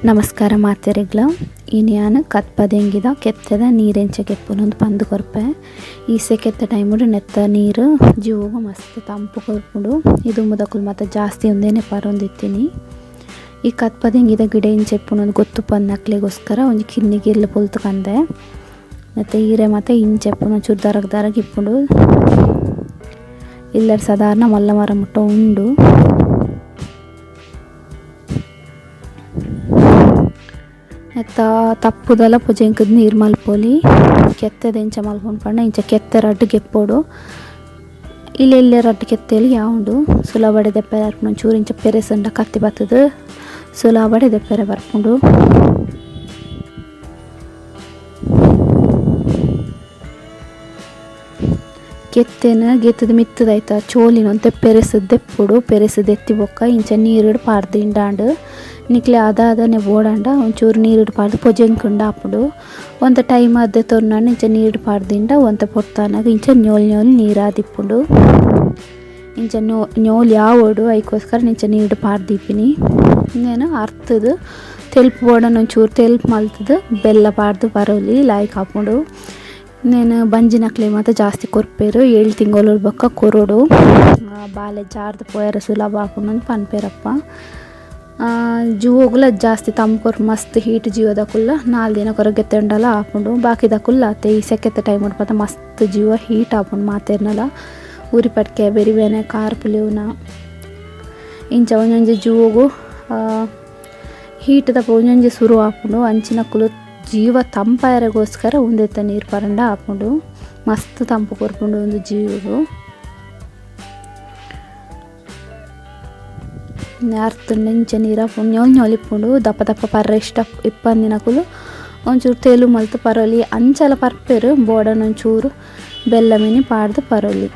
ನಮಸ್ಕಾರ ಮಾತೆರೆಗ್ಲ ಇನಿಯಾನ್ ಕತ್ಪದೆಂಗಿದ ಕೆತ್ತೆದ ನೀರೆಂಚ ಕೆಪ್ಪುನೊಂದು ಪಂದು ಕೊರ್ಪೆ. ಈ ಸೆಕೆತ್ತ ಟೈಮುಡು ನೆತ್ತ ನೀರು ಜೀವೊಗು ಮಸ್ತ್ ತಂಪು ಕೊರ್ಪುಂಡು. ಇದು ಮುದಕುಲು ಮಾತ ಜಾಸ್ತಿ ಉಂದೆನೆ ಪರೊಂದಿತ್ತಿನಿ. ಈ ಕತ್ಪದೆಂಗಿದ ಗಿಡ ಇಂಚ ಇಪ್ಪುನೊಂದು ಗೊತ್ತು ಪನ್ನಕ್ಲೆಗೋಸ್ಕರ ಒಂಜಿ ಕಿನ್ನಿ ಗಿರ್ಲು ಪೊಲ್ತು ಕಂದೆ. ಮತ್ತು ಈರೆ ಮಾತ ಇಂಚ ಇಪ್ಪುನು ಒಂಚೂರು ದರಗ್ ದರಗ್ ಇಪ್ಪುಂಡು. ಇಲ್ಲಡ್ ಸಾಧಾರಣ ಮಲ್ಲ ಮರ ಮುಟ್ಟ ಉಂಡು. ನೆತ್ತ ತಪ್ಪುದಲ ಪೊಜೆಂಕುದು ನೀರು ಮಲ್ಪೊಲಿ. ಕೆತ್ತೆದ ಎಂಚ ಮಲ್ಪೊಡು ಪಂಡ ಇಂಚ ಕೆತ್ತೆ ರಡ್ಡ್ ಗೆಪ್ಪೊಡು. ಇಲ್ಲೆ ಇಲ್ಲೆ ರಡ್ಡ್ ಕೆತ್ತೆಲು ಯಾವುಂಡು. ಸುಲಭಡೆ ದೆಪ್ಪರೆ ಬರ್ಪುಂಡು. ಒಂಚೂರು ಇಂಚ ಪೆರೆಸಂಡ ಕತ್ತಿ ಬತ್ತುದು ಸುಲಭಡೆ ದೆಪ್ಪರೆ ಬರ್ಪುಂಡು. ಕೆತ್ತೆನ ಗೆತ್ತದ ಮಿತ್ತದ ಐತ ಚೋಲಿನ ಒಂತೆ ಪೆರೆಸು ದೆಪ್ಪೊಡು. ಪೆರೆಸು ದೆತ್ತಿ ಬೊಕ್ಕ ಇಂಚ ನೀರುಡು ಪಾಡ್ದು ಇಂಡಾಂಡ್ ನಿಕ್ಲೆ ಅದಾದನೆ ಬೋಡಾಂಡ ಒಂಚೂರು ನೀರುಡು ಪಾಡ್ದು ಪೊಜೆಂಕುಂಡ ಆಪುಂಡು. ಒಂತೆ ಟೈಮ್ ಅದ್ ತೊರ್ನಾಂಡ ಇಂಚ ನೀರುಡು ಪಾಡ್ದಿಂಡ ಒಂತೆ ಪೊರ್ತಾನಗ ಇಂಚ ನ್ಯೋಲ್ ನ್ಯೋಲ್ ನೀರಾದಿಪ್ಪುಂಡು. ಇಂಚ ನ್ಯೋಲ್ ಯಾವೊಡು ಐಕೋಸ್ಕರ ಇಂಚ ನೀರುಡು ಪಾಡ್ದಿಪ್ಪಿನಿ. ಇಂದೆನ್ ಅರ್ತುದು ತೆಲ್ಪು ಬೋಡಾಂಡ ಒಂಚೂರು ತೆಲ್ಪು ಮಲ್ತುದು ಬೆಲ್ಲ ಪಾಡ್ದು ಪರೊಲಿ ಲಾಯ್ಕ್ ಆಪುಂಡು. ಇಂದೆನ್ ಬಂಜಿನಕ್ಲೆಗ್ ಮಾತ ಜಾಸ್ತಿ ಕೊರ್ಪೆರ್. 7 ತಿಂಗೊಲು ಬೊಕ್ಕ ಕೊರೊಡು. ಬಾಲೆ ಜಾರ್ದ್ ಪೋಯೆರೆ ಸುಲಭ ಆಪುಂಡು ಪನ್ಪೆರಪ್ಪ. ಜೀವೊಗುಲ ಜಾಸ್ತಿ ತಂಪು ಕೊರ್ಪು ಮಸ್ತ್ ಹೀಟ್ ಜೀವದಕುಲ್ಲ 4 ದಿನ ಕೊರ ಗೆತ್ತಂಡಲ ಆಪುಂಡು. ಬಾಕಿದಕುಲ್ಲ ಅತ್ತೆ ಈ ಸೆಕೆತ್ತ ಟೈಮ್ ಮಾತ ಮಸ್ತ್ ಜೀವ ಹೀಟ್ ಆಪುಂಡು ಮಾತೆರ್ನಲ. ಉರಿ ಪಟ್ಕೆ ಬೆರಿಬೇನೆ ಕಾರ್ ಪುಲಿಯುನ ಇಂಚ ಒಂಜೊಂಜಿ ಜೀವೊಗು ಹೀಟ್ ದಪ್ಪ ಒಂಜೊಂಜಿ ಸುರು ಆಪುಂಡು. ಅಂಚಿನಕುಲು ಜೀವ ತಂಪಾಯರೆಗೋಸ್ಕರ ಉಂದೆತ್ತ ನೀರು ಪರಂಡ ಆಪುಂಡು. ಮಸ್ತ್ ತಂಪು ಕೊರ್ಪುಂಡು ಉಂದು ಜೀವೊಗು. ಅರ್ತುಂಡ ಇಂಚ ನೀರು ಆಪುಂಡು. ನ್ಯೋಲ್ ನ್ಯೋಲ್ ಇಪ್ಪುಂಡು. ದಪ್ಪ ದಪ್ಪ ಪರ್ರೆ ಇಷ್ಟ ಇಪ್ಪಂದಿನಕುಲು ಒಂಚೂರು ತೆಲು ಮಲ್ತ್ ಪರೊಲಿ. ಅಂಚಲ ಪರ್ಪೆರ್ ಬೋಡಾಂಡ ಒಂಚೂರು ಬೆಲ್ಲ ಮಿನಿ ಪಾಡ್ದು ಪರೊಲಿ.